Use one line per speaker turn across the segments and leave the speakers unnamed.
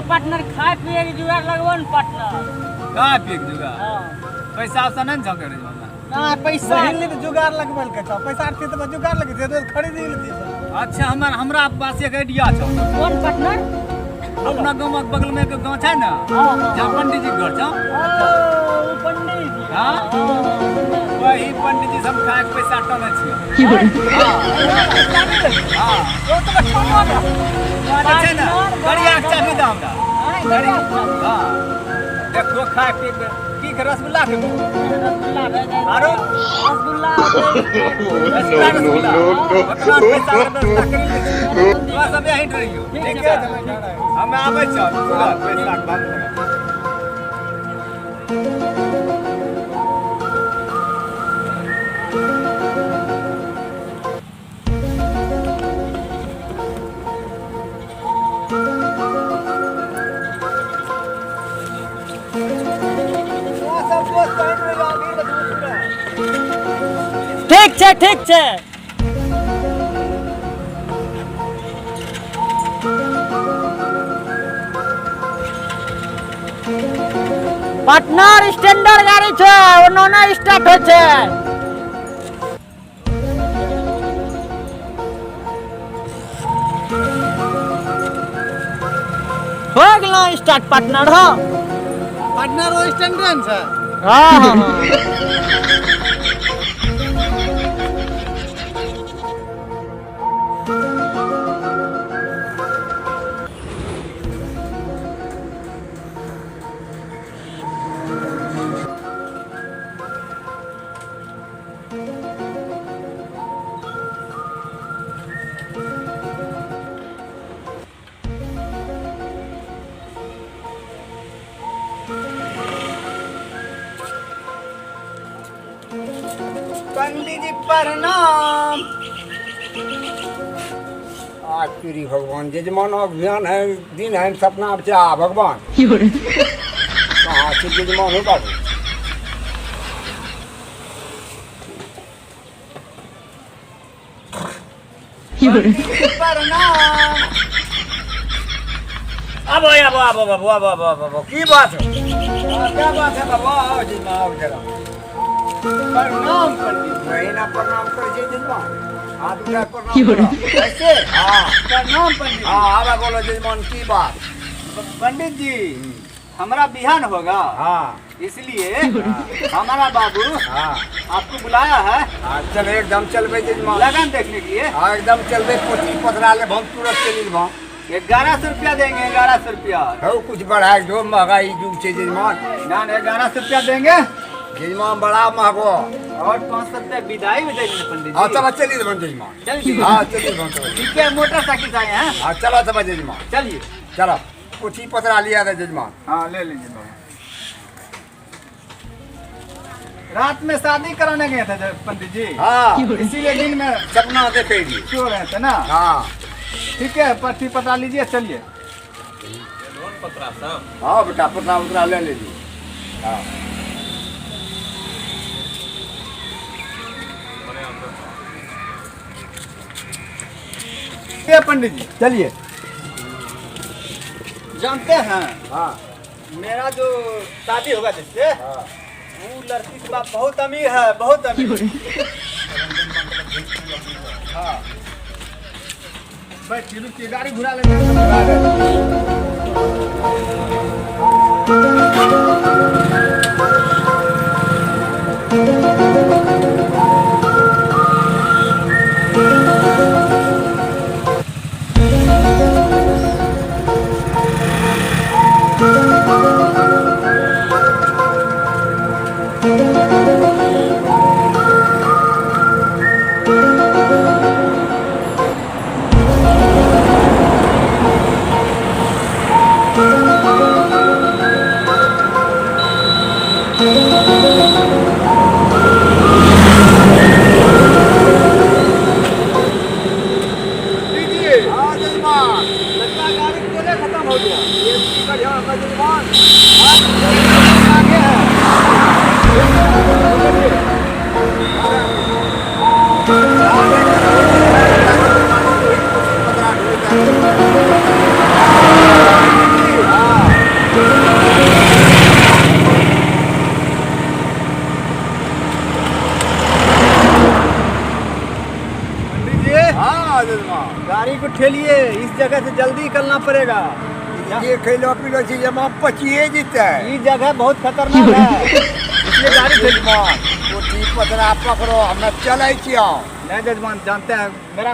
Partner खाए पिए के जुगाड़ लगबो ने पार्टनर।
खाए पिए के जुगाड़?
हाँ।
पैसा उसा नहीं ने करे हमरा।
ना पैसा
वही लिए तो जुगाड़ लगबल के छौ। पैसा आर तऽ जुगाड़ लगे छै, तो खरीद ही लेती सब।
अच्छा, हमर हमरा पास एक आइडिया छौ।
कोन पार्टनर?
अपना गाँव के बगल में एक गाँव छै ने,
हाँ, हाँ।
जहाँ पंडित जी के घर छौ।
ओ, पंडित जी।
हाँ? वही पंडित जी सब खाए के पैसा टने छियै। हाँ।
ओ तो ठोनो ना।
जे छै ने, गड़िया के चाभी दऽ हमरा।
हाँ, गड़िया के चाभी।
हाँ। देखो खाए पी के की के रसगुल्ला के
रसगुल्ला भए जाइ।
आरो?
रसगुल्ला।
रसगुल्ला रसगुल्ला। ओतना पैसा के व्यवस्था करी लै छी। तोरा सब यहीं रहियो।
ठीक
ठीक
छै,
छै? हम आबै छियौ तुरंत पैसा के बात लगा।
ठीक छै, ठीक छै। पार्टनर, स्टैंडर्ड गाड़ी छै, ओना नहि स्टार्ट होइ छै। हो गेलौ स्टार्ट पार्टनर। हो
पार्टनर, ओ स्टैंडर्ड छै।
हाँ हाँ हाँ।
पंडित जी प्रणाम।
आ चूरी भगवान, जजमान अभियान है, दिन है सपना छै। आ भगवान कहाँ छै जजमान हो बाबू?
प्रणाम।
आबो आबो आबो बाबू, आबो आबो आबो आबो। की बात है? हाँ, क्या बात है बाबू? आओ जजमान, आओ जरा।
प्रणाम पंडित जी।
वही ना प्रणाम करै छै जजमान, हाथ उठा के प्रणाम करो।
ऐसे?
हाँ।
प्रणाम पंडित जी।
हाँ, आबा बोलो जजमान, की बात?
पंडित जी, हमारा बिहान होगा।
हाँ।
इसलिए हमारा बाबू
हाँ
आपको बुलाया है।
हाँ, चल एकदम चलबै जजमान।
लगन देखने के लिए।
हाँ, एकदम चलबै। पोथी पतरा लेब हम, तुरंत चलि लेब हम।
1100 रुपया देंगे, 1100 रुपया।
हौ, कुछ बढ़ाए दो, महंगाई युग छै जजमान।
ना ना, 1100 रुपया देंगे।
जजमान, बड़ा महगो।
और 500 रुपया विदाई में देंगे पंडित
हाँ
जी।
तब चलि देबन जजमान।
चलिए।
हाँ, चलि देबन तब।
ठीक है, मोटरसाइकिल से आए हैं।
हाँ, चलो तब जजमान।
चलिए।
चलो, पोथी पतरा लिया दे जजमान।
हाँ, ले लीजिए बाबा। रात में शादी कराने गए थे पंडित जी।
हाँ।
इसीलिए दिन में
सपना देखे ली।
सो रहे थे ना।
हाँ।
ठीक है, पट्टी पटा लीजिए, चलिए।
हाँ बेटा, पतरा उतरा ले लीजिए। हाँ।
ठीक है पंडित जी।
चलिए।
जानते हैं,
हाँ।
मेरा जो शादी होगा जिससे,
हाँ।
वो लड़की के बाप बहुत अमीर है, बहुत अमीर। हाँ, बैठिए, रुकिए, गाड़ी घुरा लेते हैं। दीजिए।
हाँ जजमान।
लगता है गाड़ी तेले खत्म हो गया।
ये की बढ़िया है जजमान।
आगे है।
जगह से जल्दी निकलना पड़ेगा।
ये खैलो पीलो छी जमा पचिए जेतै।
ये जगह बहुत खतरनाक है, इसलिए गाड़ी
जजमान कोठी पतरा पकड़ो, हमे चलै छियौ।
नहीं जजमान, जानते हैं मेरा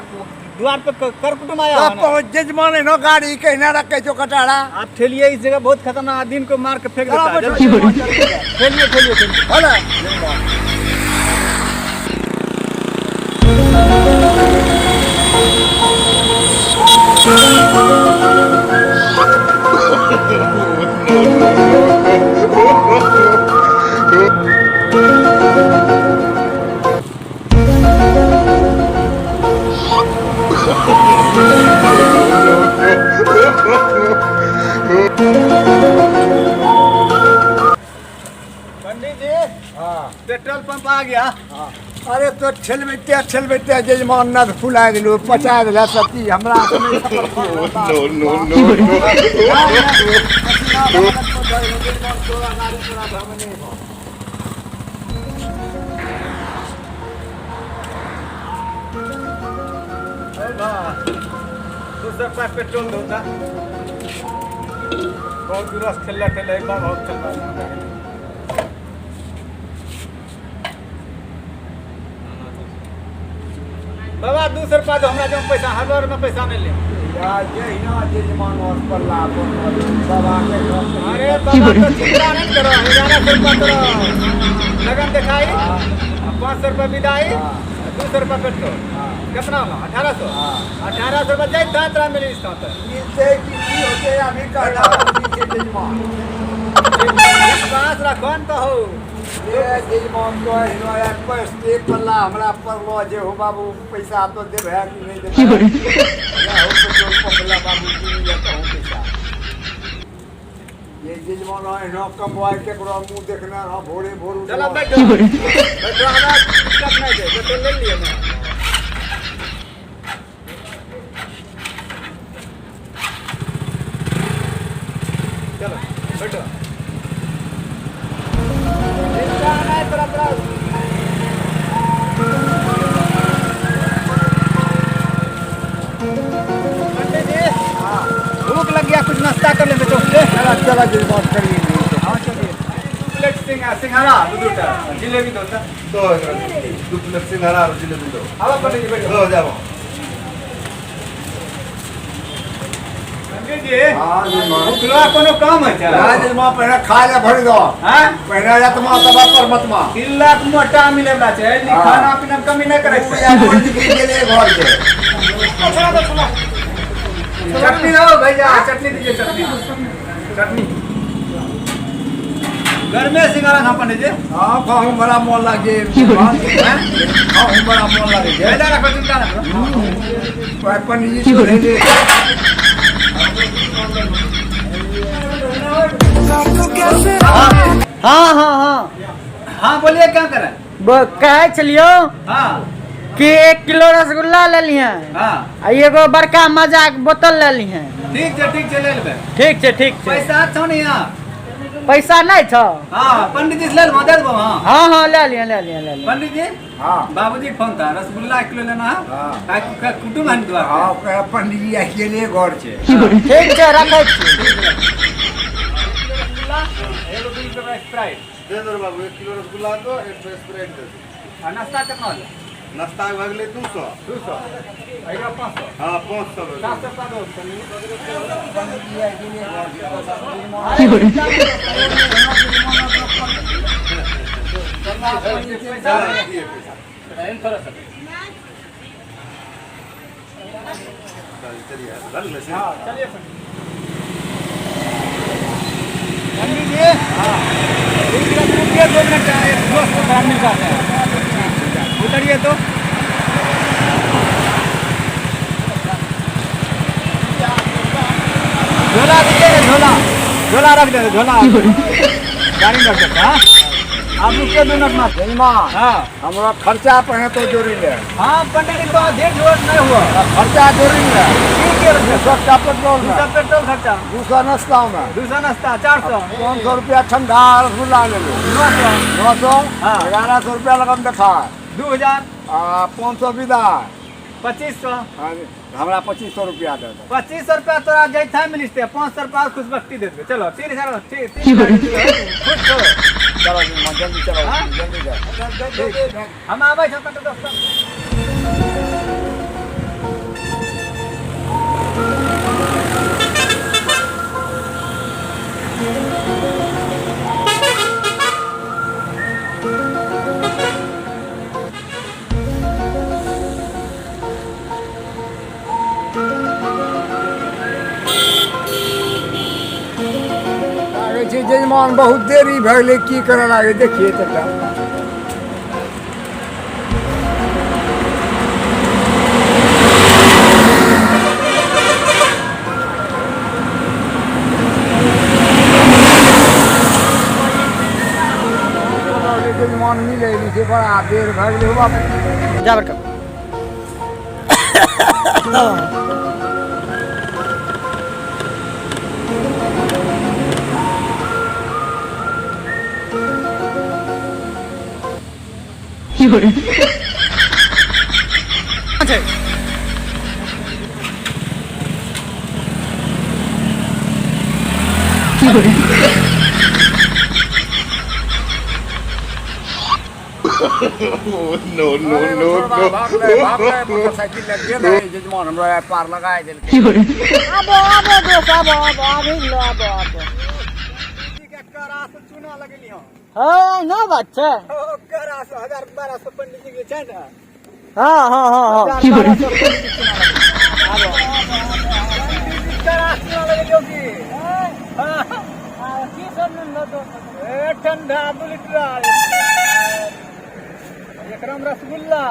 द्वार पे कर कुटुम आया है ना।
जजमान एनो गाड़ी कहना रखे छो कटारा।
आप ठेलिए, इस जगह बहुत खतरनाक, दिन को मार के फेंक देता है। ठेलिए ठेलिए ठेलिए।
भले।
पंडित जी,
हाँ
पेट्रोल पंप आ गया।
हाँ। अरे तो ठेलबैते ठेलबैते जजमान नद फुला देलू, पचा देला सब चीज हमरा।
No, no, no, no.
200 रुपया पेट्रोल दो। बहुत दूर से ठेला ठेला एक बार बहुत चल रहा। बाबा 200 रुपया दो हमरा, जो पैसा हर बार में पैसा नहीं ले। अरे बाबा तो चिंता नहीं करो, 1100 रुपया करो लगन दिखाई, 500 रुपया विदाई, 200 रुपया पेट्रोल, कितना होगा? 1800। 1800 रुपया जाए दांत मिली इसका तो पास रखो तो हो।
हमरा पड़लो जे हो बाबू, पैसा तो देबे कि नहीं देबे? पेट्रोल पंप ला बाबू पैसा। ये जजमान एहनो कमवाए केकरो मुँह देखना रह भोरे भोर।
चलो बैठो बैठो, हमरा दिक्कत नहीं है, पेट्रोल ले लिए ना। चलो बैठो। पंडित जी, भूख लग गया, कुछ नाश्ता कर ले बेटो।
चला चला जजमान करिए।
हाँ चलिए। 2 प्लेट सिंघाड़ा, दो जिलेबी दो।
2 प्लेट सिंघाड़ा और जिलेबी दो।
हाँ पंडित जी बैठो।
दो जाओ।
पंडित जी, भूखला कोनो काम है?
जजमान पहले खाए ले भरी दो।
हां
पहले आत्मा तब परमात्मा।
3 लाख मोटा मिले वाला छै, खाना पीना कमी नहीं करे छै।
गेले घर के।
चटनी दो भैया, चटनी दीजिए, चटनी चटनी। घर में सिंघाड़ा खा पंडित जी।
हाँ खाऊं, बड़ा मोन लागे। खाऊं बड़ा मोन लागे।
ज्यादा रखो, चिंता ना करो।
पंडित जी ले ले।
हाँ हाँ हाँ
हाँ बोलिए, क्या करें?
कहे चलियो।
हाँ
कि 1 किलो रसगुल्ला ले लिए।
हाँ
आ एगो बड़का मजा के बोतल ले लिए।
ठीक है ठीक है, ले लेबे।
ठीक छै ठीक छै।
पैसा छौ नहीं यहाँ?
पैसा नहीं छौ।
हाँ पंडित जी से ले लेबो, दे देबो। हाँ
हाँ हाँ ले लिए ले लिए ले लिए।
पंडित जी,
हाँ
बाबूजी फोन था, रसगुल्ला 1 किलो लेना है।
हाँ
कुटुम है द्वार।
हाँ पंडित जी अकेले घर छे।
ठीक छै, रखै छी।
रसगुल्ला एगो 2 किलो स्प्राइट
दे दो बाबू, 1 किलो रसगुल्ला दो, 1 स्प्राइट दे दो।
आ नाश्ता कितना होलै?
नाश्ता भऽ गेलै 200।
200 एकरा 500।
हाँ 500।
700 रुपया दो। चलिए पंडित जी, 2 मिनट दोस्त को मिल जाते हैं, उतरिए तो। झोला दीजिए, झोला झोला रख दे, झोला गाड़ी में रख देते। हाँ आप रुकिए 2 मिनट में। हाँ
हमरा खर्चा पहले तो जोड़ी ले।
हाँ पंडित जी, तो 1.5 जोड़ नहीं हुआ
खर्चा जोड़ी ले।
ठीक है,
200 पेट्रोल,
200 पेट्रोल खर्चा,
200 नाश्ता में,
200 नाश्ता, 400,
500 रुपया ठंडा रसगुल्ला ले लो,
900,
900,
हाँ
1100 रुपया लगन देखा,
2000,
500 विदा,
2500,
हमरा 2500 रुपया दे दे।
2500 रुपया तोरा जैथा मिल जेतै, 500 रुपया और खुशबख्ती दे देबै। चलो 3000, ठीक, 3000 खुश हो।
चलो जल्दी चलो,
हाँ?
जल्दी जाओ।
हम आबै छौ कतौ दोस्त।
लागै छै जजमान बहुत देरी भए गेलै, की करऽ लागै देखिए तऽ। जजमान मिलै नहि छै, बड़ा देर भए गेलै हो बाबू।
जा बड़का।
No, no, no, no.
Motorcycle लग गेल रहै जजमान, हमरा पार लगाय देलकै।
आबो आबो दोस्त, आबो आबो, आबो लो, आबो आबो।
करा से चूना लगेली हँ।
हाँ, ना बात छै।
ओ करा से 1000-1200 पंडित जी के छै ने।
हाँ हाँ हाँ हाँ।
1200 पंडित जी चूना लगेली। आबो पंडित जी करा से चूना लगेलियो की? हाँ।
की सब लो दोस्त?
ए ठंडा 2 लीटर, एकराम रसगुल्ला।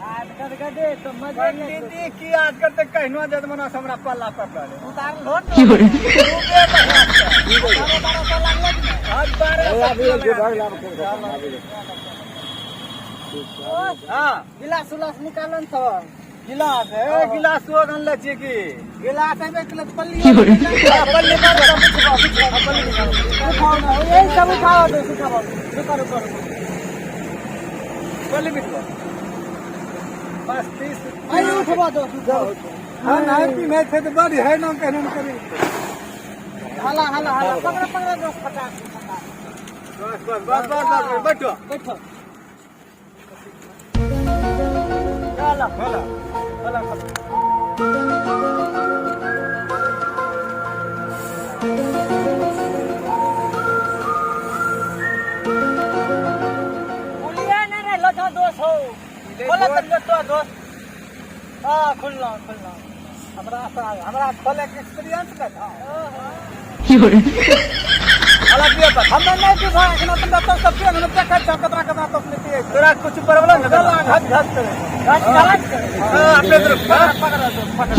आज गदगदे तो मजे नहीं।
पंडित जी की आज करते कहनो जजमाना से हमरा पल्ला पड़ल।
उतार लो ने।
खूबे बढ़िया छै।
1200 लागलै कि नहि?
आज 1200
आबि गेल छै, भए गेल, आब कोन खतम, आबि गेल।
हाँ।
गिलास उलास निकालन सब।
गिलास, ए गिलास तो अनले छियै की?
गिलास एबे के पल्ली।
हाँ, पल्ली पर
उठाओ ना, यही सब उठाओ दोस्त, उठाओ। रुको रुको रुको।
पल्ली बिछवा। बस 30।
अरे उठबो दोस्त, उठाओ।
हाँ, नहीं पीने थे तो बड़ी है ना, कहने में करी।
हला हला हला, पकड़ो पकड़ो दोस्त, फटाक फटाक।
बस बस बस बस बस, बैठो
बैठो। चलो
चलो
चलो। पुलिया नहीं रहलो छौ दोस्त हो। खोला तनिको तो दोस्त। हाँ, खुलना खुलना।
हमरा हमरा खोले के एक्सपीरियंस नहीं था। हला पिए पर।
हम नहीं पीबो एखनो, तुम तो सब पिए, हम देखै छौ कतरा कतरा तो अपने पिए।
तोरा कुछ प्रॉब्लम है?
गला घट घट करे। घट घट करे।
हाँ, अपने तरफ।
पकड़ पकड़ दोस्त, पकड़।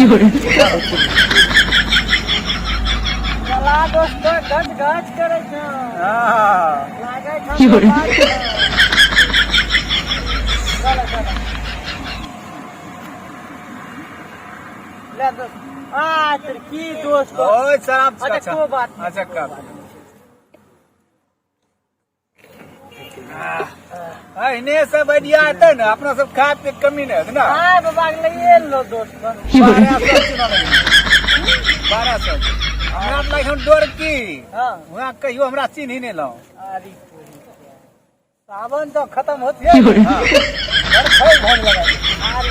गला दोस्त घट घट करे छौ।
हाँ।
लागै छौ बात। चलो चलो। ले दोस्त। आ तेरे की दोस्त।
ओए शराब।
अच्छा, को बात नहीं।
अच्छा कर। एहने सब आइडिया हेतै ने, अपना सब खाय पीए के कमी नहि हेतै ने।
हाँ बाबा के लिए लो दोस्त।
1200 चुना लगेलै। 1200 हमरा तऽ लागै डर की।
हाँ।
वहाँ कहियो हमरा चिन्ह नहि लौ।
अरे सावन तो खत्म होत है।
हाँ।
घर फैल भोन लगा। अरे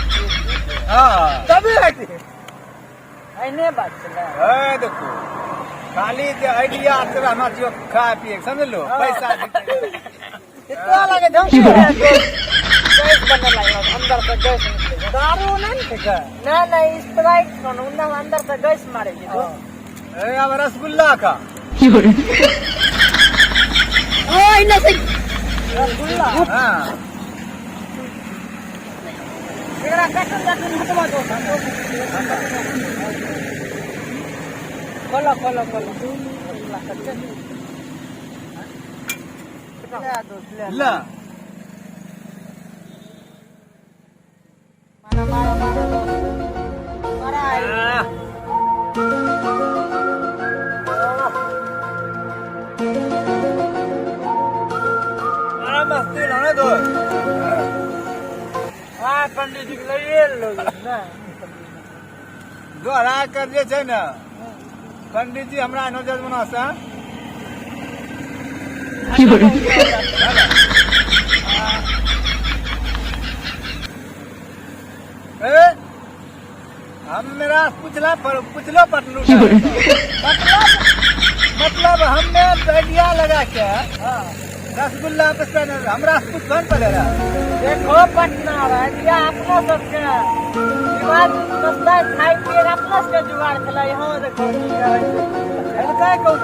हाँ।
तभी हेतै। एहने बात छलै।
ए देखो खाली जे आइडिया से रहना चाहिए खाय पिए के, समझलो? पैसा
इतना लगे झम गैस बनने लागल, अंदर से गैस निकले। दारू नहीं ने छै? ना ना, स्प्राइट कोन उन्ना अंदर से गैस मारे छै दोस्त।
ए अब रसगुल्ला का।
ओ इन्ने से रसगुल्ला।
हाँ।
एकरा कटन कटन हटवा दोस्त। खोलो खोलो खोलो। ले दोस्त ले।
ला।
मारा मारा मारा दोस्त। मारा।
बड़ा मस्ती ना दोस्त।
हाँ पंडित। पंडित जी के लइए लो ना।
दोहरा कर जे छै ने पंडित जी हमरा एनो जजमना से ए हमरा पूछला पर पूछलो पटलू मतलब मतलब हमने आइडिया लगा के रसगुल्ला पे हमरा से पूछलो ने पड़े रहा।
देखो पटना रह अपना सबके दिमाग सस्ता खाइ पिए अपना सबके जुगाड़ छलै। यहाँ देखो की कहै छै।
खेलकै कौन?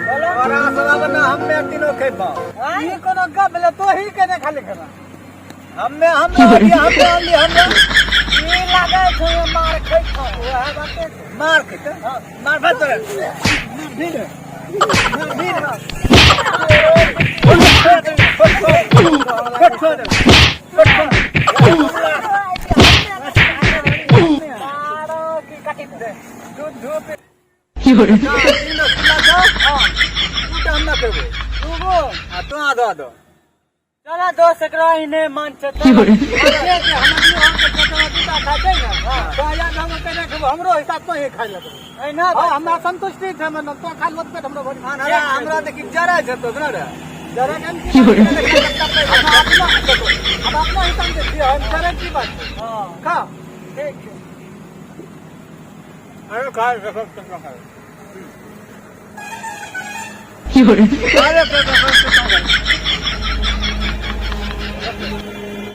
बोलो।
तोरा सब आब ना हम्मे तीनों खेबो।
ई कोनो गप भेलै? तोही के ने खाली खेबा।
हम्मे हम्मे आलिए, हम्मे आलिए, हम्मे।
ई लागै छै मार खैतो। वएह बाते छै।
मार खेतै, मार भात तोरा भीड़ भीड़।
मारो की काटि दे।
दूध धूप तीन रसगुल्ला छौ, दूटा हम ना खेबो।
दूगो।
आ तू आधो आधो।
चला दोस्त, एकरा इने मन छै तऽ
हमरो हिसाब तो ही खाइ लेबै।
एना
हमरा संतुष्टि छै, मतलब तो खा लेबो पेट हमरो भरि। हमरा देखि जरा छै तो ना रे।
जरा हम अपना हम अपना हिसाब से छियै, हम जरा की बात छै। हां
खा।
ठीक छै।
अरे खा रखो तुम खा। अरे खा।